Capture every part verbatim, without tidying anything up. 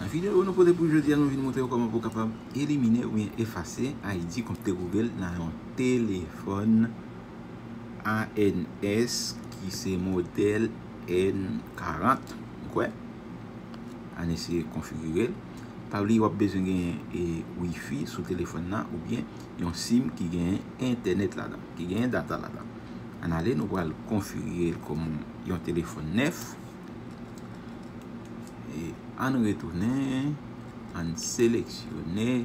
Nan videyo nou pote pou jodi a, nou vin montre w kòman pou w kapab elimine oubyen efase I D kòm te Google nan yon telefòn A N S ki se modèl N karant, ou kwè? Ann eseye konfigire l. Pa bliye w ap bezwen gen e, Wi-Fi sou telefòn nan oubyen yon sim ki gen entènèt ladan, ki gen data ladan. Ann ale, nou pral konfigire l kòm yon telefòn nèf. E ann retounen, ann seleksyone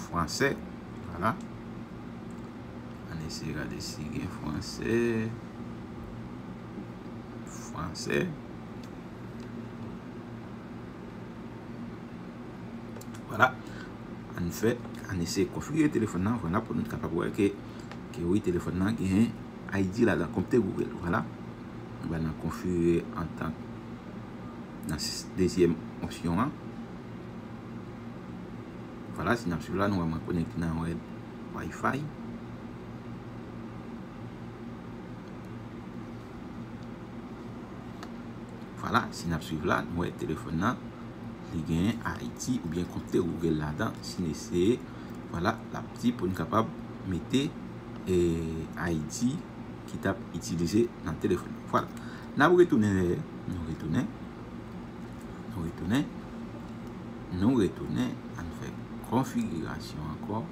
fransè. Vwala. Ann eseye gade si gen fransè. Fransè. Vwala. Ann fè, ann eseye konfigire telefòn nan, vwala, pou nou kapab wè ke, ke wi, telefòn nan gen I D ladan, kòm te Google, vwala. Nou pral nan konfigire antan nan s- dezyèm opsyon an. Vwala, si n ap swiv la, nou wè mwen konekte nan yon rèd Wi-Fi. Vwala, si n ap swiv la, nou wè telefòn nan, li gen I D oubyen kòm te Google ladan, si n eseye, vwala, l ap di pou n kapab mete e, I D ki t ap itilize nan telefòn. Vwala. N ap retounen dèyè, nou retounen, nou retounen, nou retounen, ann fè konfigirasyon ankò,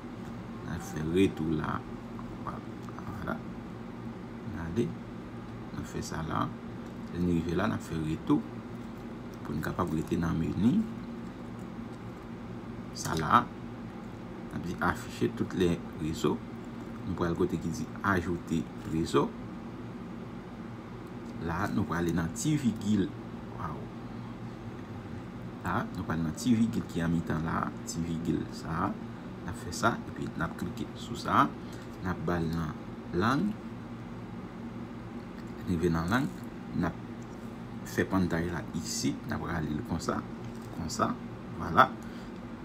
ann fè retou la, vwala, vwala, ann ale, ann fè sa la, lè n rive la, n ap fè retou, pou n kapab rete nan meni, sa la, n ap di afficher toutes les réseaux. Nou pral kote ki di ajouter réseau. La, nou prale nan ti vigil. Waw. La, nou prale nan ti vigil ki an mitan la, ti vigil sa. N ap fè sa, epi n ap klike sou sa. N ap ba l nan lang. Rive nan lang, n ap fè pantay la isit, n ap rale l konsa, konsa, vwala.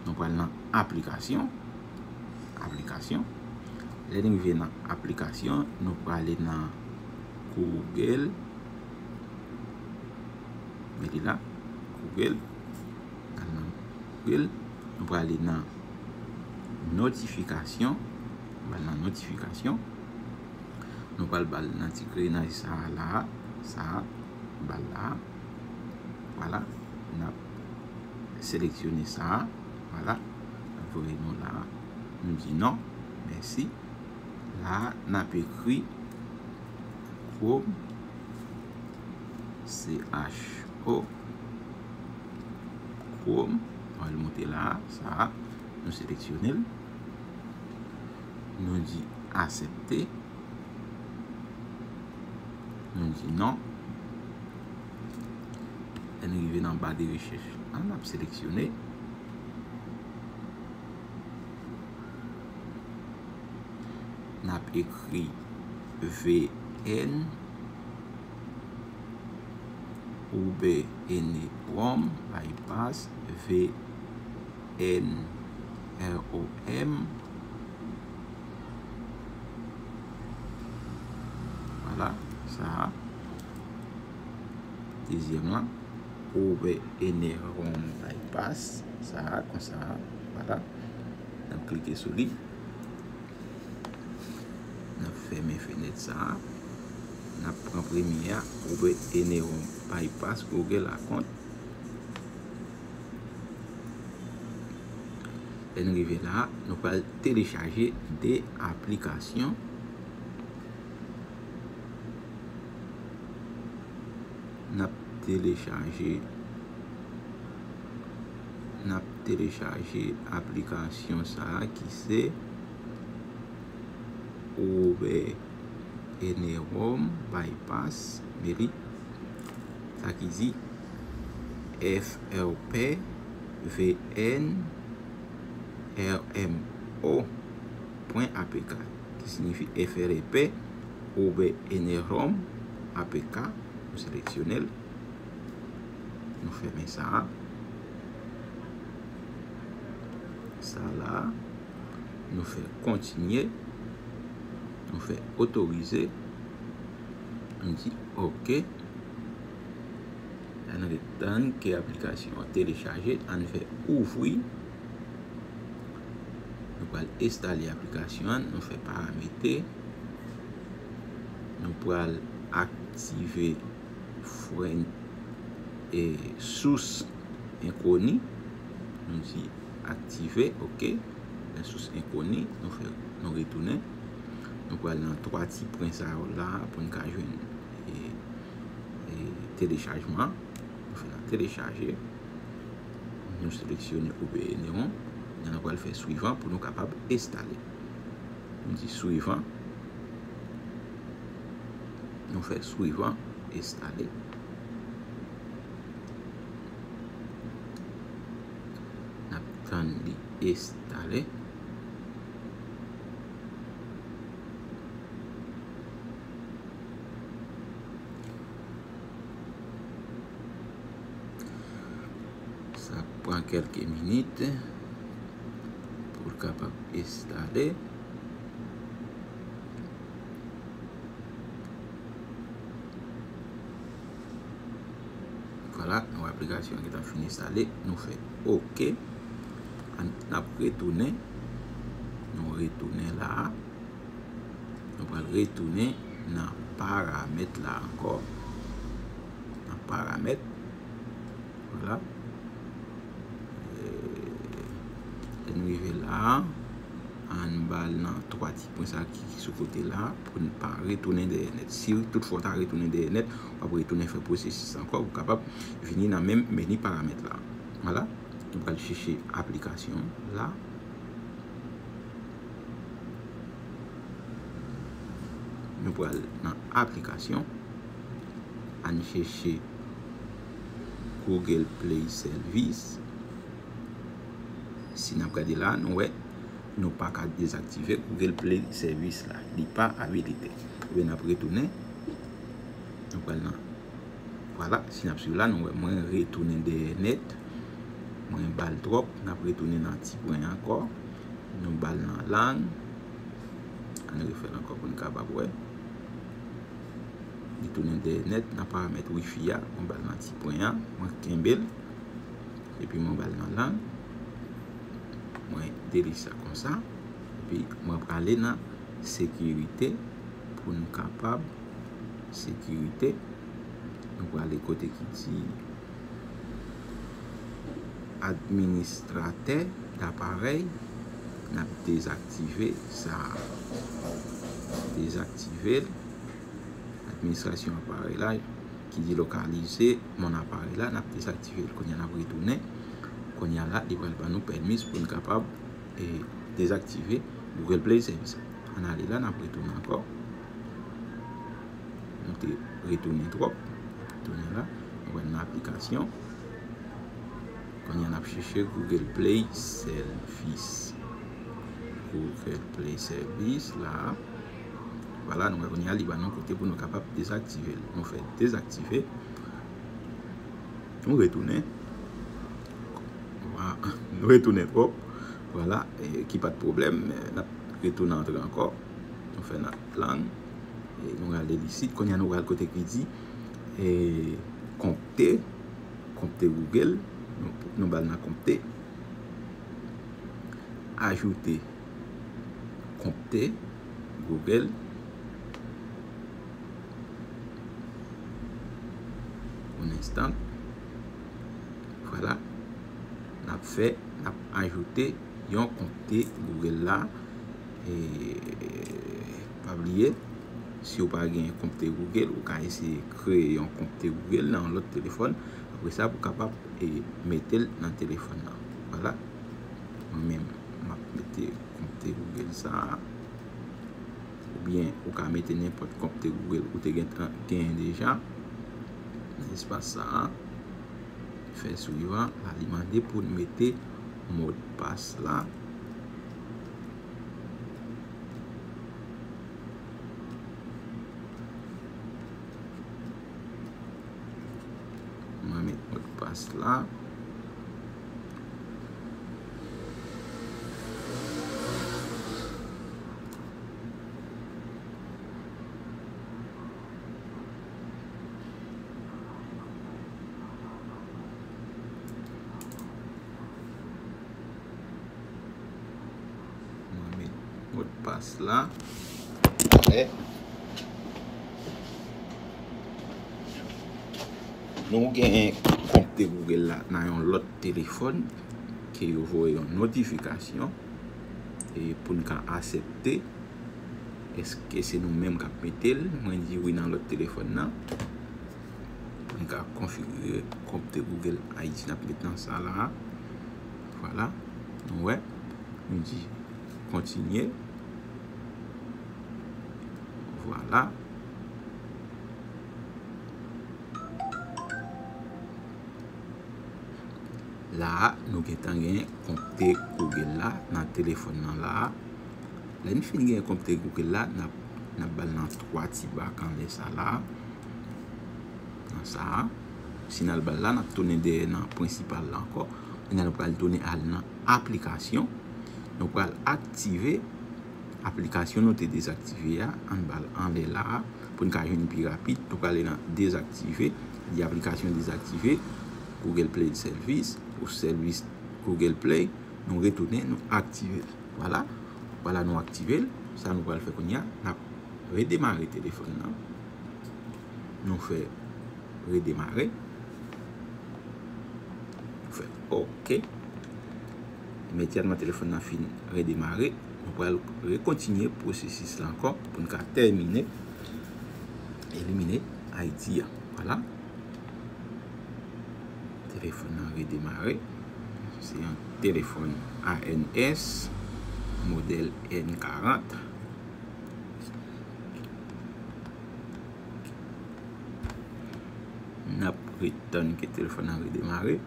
Nou pral nan aplikasyon, aplikasyon. Lè n rive nan aplikasyon, nou prale nan Google. Men li la, Google. Al nan Google. Nou prale nan notifikasyon. Nou pral nan notifikasyon. Nou pral ba l nan ti krenaj sa a la, sa a, ba l la. Vwala, n ap seleksyone sa a. Vwala, l ap voye nou la. Nou di non, mèsi. La, n ap ekri Chrome, C H O, Chrome. Nou al monte la, sa a, nou seleksyone l. Nou di aksepte. Nou di non. Lè n rive nan ba de rechèch la, n ap seleksyone. N ap ekri V N, Uber Ethereum Rom Bypass, V N R O M. Vwala, sa a. Dezyèm lan, Uber Ethereum Bypass, sa a, konsa, vwala. N ap klike sou li. N ap fèmen fenèt sa a. N ap pran premye a, Uber Ethereum Bypass Google Account. Lè n rive la, nou pral telechaje de aplikasyon. N ap telechaje, n ap telechaje aplikasyon sa a ki se Uber Ethereum Bypass, men li, sa ki di F R P V N R M O pwen A P K, ki siyifi F R P Uber Ethereum A P K, nou seleksyone l. Nou fèmen sa a. Sa la. Nou fè kontinye. Nou fè otorize. Nou di oke. Lè N ap tann ke aplikasyon an telechaje, ann fè ouvri. Nou pral enstale aplikasyon an, nou fè paramete. Nou pral aktive friend e sous enkoni. Nou di aktive, oke. Friend sous enkoni, nou fè, nou retounen. Nou pral nan twa ti pwen sa yo la pou n ka jwenn e, e telechajman. Nou fè nan telechaje. Nou seleksyone Opéra Neon. Kounye a nou pral fè swivan pou nou kapab enstale. Nou di swivan. Nou fè swivan, enstale. N ap tann li enstale. Sa pran kèlke minit pou l kapab enstale. Vwala, nou aplikasyon an gentan fin enstale. Nou fè oke. Ann, n ap retounen. Nou retounen la a. Nou pral retounen nan paramèt la ankò. Nan paramèt. Vwala. E, lè n rive la a, ann ba l nan twa ti pwen sa ki, ki sou kote la, pou n pa retounen dèyè nèt. Si toutfwa w ta retounen dèyè nèt, w ap retounen fè pwosesis ankò, ou kapab vini nan menm meni paramèt la. Vwala. Nou pral chèche aplikasyon la. Nou pral nan aplikasyon. Ann chèche Google Play Service. Si n ap gade la, nou wè, nou pa ka dezaktive Google Play Service la. Li pa abilite. Ebyen, n ap retounen. Nou pral nan Vwala, si n ap swiv la, nou wè mwen retounen dèyè nèt. Mwen ba l twòp, n ap retounen nan ti pwen an ankò. Nou ba l nan lang. Ann refè l ankò pou n kapab wè. Li tounen dèyè nèt nan paramèt wifi a. Mwen ba l nan ti pwen an. Mwen kenbe l. Epi mwen ba l nan lang. Mwen delete sa konsa. Epi mwen prale nan sekirite pou n kapab sekirite. Nou prale kote ki di administratè daparèy. N ap dezaktive sa a. Dezaktive l. Administrasyon aparèy la ki di lokalize mon aparèy la, n ap dezaktive l. Kounye a n ap retounen. Kounye a la, li pral ban nou pèmis pou n kapab e dezaktive Google Play Service. Ann ale la, n ap retounen ankò. Nou te retounen twòp. Retounen la. Nou pral nan aplikasyon. Kounye a n ap chèche Google Play Service. Google Play Service la. Vwala, nou wè kounye a li ban nou kote pou nou kapab dezaktive l. Nou fè dezaktive. Nou retounen. Vwa-, nou retounen twòp. Vwala, e, ki pa t pwoblèm, men n ap retounen antre ankò. Nou fè nan lang. E nou rale l isit. Kounye a nou pral kote ki di, e, konpte. Konpte Google. Nou, nou ba l nan konpte. Ajoute konpte Google. Un instant. Vwala. N ap fè, n ap ajoute yon konpte Google la. E, pa bliye, si w pa gen konpte Google, ou ka eseye kreye yon konpte Google nan yon lòt telefòn. Apre sa, pou kapab, e, mete l nan telefòn nan. Vwala. Mwen menm, m ap mete konpte Google sa a. Oubyen, ou ka mete nenpòt konpte Google ou te gentan genyen deja. Nan espas sa a, fè swivan, la li mande pou n mete modpas la. Mwen met modpas la. Pas la. Alè. Nou gen kont Google la nan yon lòt telefòn ke yo voye yon notifikasyon e pou n ka aksepte. Èske se nou menm k ap mete l? Mwen di wi nan lòt telefòn nan. Pou n ka konfigire kont Google Haiti n ap met nan sa la. Vwala. Nou wè. Nou di kontinye. Vwala. La a, nou gentan gen kont Google la nan telefòn nan la a. Lè n fin gen kont Google la, n ap, n ap ba l nan twa ti bak anlè sa la a. Nan sa a. Si n al ba l la, n ap tounen dèyè nan prensipal la ankò. Kounye a nou pral tounen al nan aplikasyon. Nou pral aktive aplikasyon nou te dezaktive a, ann ba l anlè la a, pou n ka jwenn pi rapid. Nou prale nan dezaktive, di aplikasyon dezaktive, Google Play Service, ou sèvis Google Play, nou retounen, nou aktive l. Vwala, vwala nou aktive l. Sa nou pral fè kounye a, n ap redemare telefòn nan. Nou fè redemare. Nou fè oke. Imedyatman telefòn nan fin redemare, nou pral rekontinye pwosesis la ankò pou n ka tèmine elimine I D a. Vwala. Telefòn nan redemare. Se yon telefòn A N S modèl N karant. N ap ret tann ke telefòn nan redemare.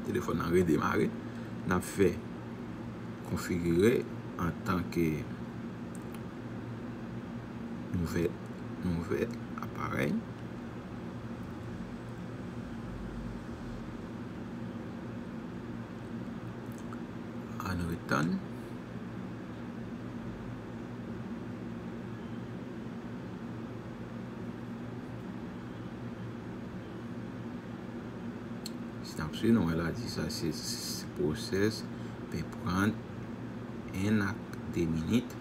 Telefòn nan redemare. N ap fè konfigire antanke nouvèl, nouvèl aparèy. Ann ret tann. Si n ap swiv, nou wè la di sa se, se pwosès pe pran en a de minit.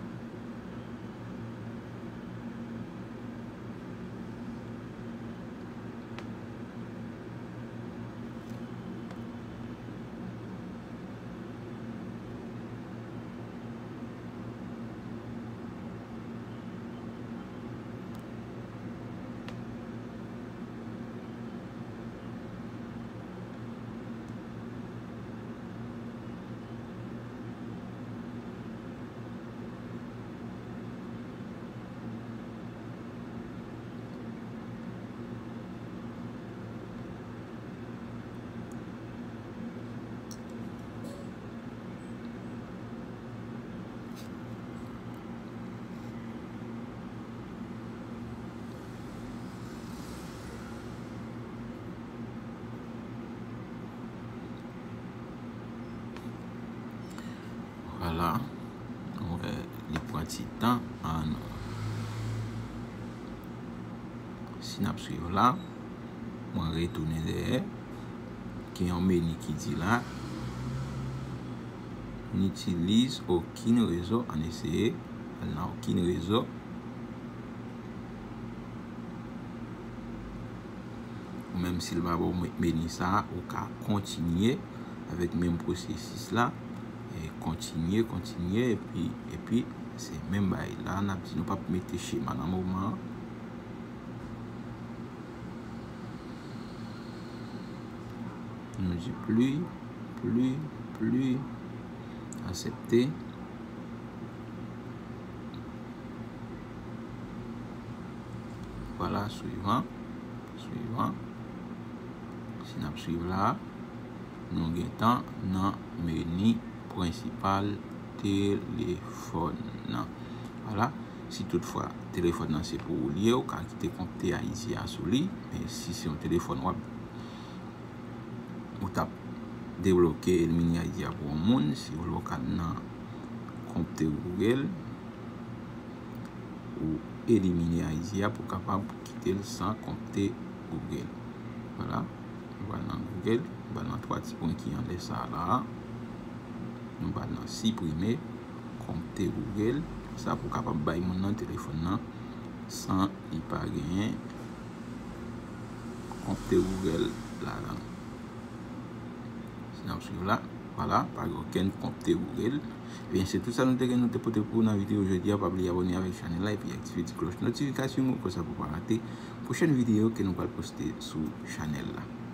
Vwala. Nou wè, li pran ti tan. Ann. Si n ap swiv la, mwen retounen dèyè. Gen yon meni ki di la, n'utilise aucun réseau, ann eseye. Al nan okenn rezo. Ou menm si l pa ba w meni sa a, ou ka kontinye avèk menm pwosesis la. E kontinye, kontinye, epi, epi se menm bagay la, n ap di nou p ap mete chema nan moman an. Nou di pli, pli, pli, aksepte. Vwala, swivan, swivan. Si n ap swiv la, Nou gentan nan meni prensipal telefòn nan. Vwala, si toutfwa telefòn nan se pou ou li ye, ou ka kite konpte Ayiti a sou li. Men si se yon telefòn w ap, ou t ap debloke, elimine Ayiti a pou yon moun, si w vle w ka nan konpte Google, ou elimine Ayiti a pou kapab kite l san konpte Google. Vwala, nou pral nan Google, nou pral nan twa ti pwen ki anlè sa a la. Nou pral nan siprime konpte Google. Sa pou kapab bay moun nan telefòn nan san li pa genyen konpte Google ladan l. Si n ap swiv la, vwala, pa gen okenn konpte Google. Ebyen, se tout sa nou te gen nou te pote pou ou nan videyo jodi a. Pa bliye abòne avèk chanèl la epi aktive ti klòch notifikasyon an konsa pou pa rate pwochèn videyo ke nou pral poste sou chanèl la.